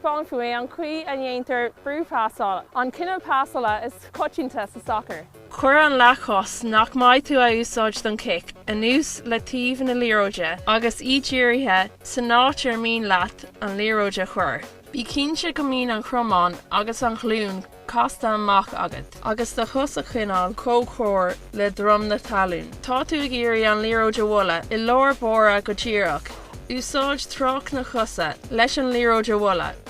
taispeánfaidh mé an chaoi a ndéantar brú pasáil, an cineál pasála is coitianta sa sacar. Cuir an leathchos nach mbeidh tú a úsáid don chic anuas le taobh na liathróide agus í dírithe san áit ar mian leat an liathróid a chur. Bí cinnte go mbíonn an cromán agus an ghlúin casta amach agat agus do chos a choinneáil comhthreomhar le droim na talún. Tá tú ag iarraidh an liathróid a bhualadh i lár báire go díreach. Úsáid trácht na cosa leis an liathróid a bhualadh.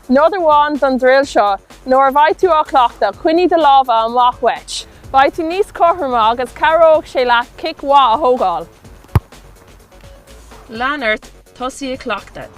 Nod amháin don druil seo, nuair a bheidh tú á chleachtadh, coinnigh do lámha amach uait. Beidh tú níos cothroime agus cabhróidh sé leat cic mhaith a thógáil. Lean ort, tosaigh ag cleachtadh.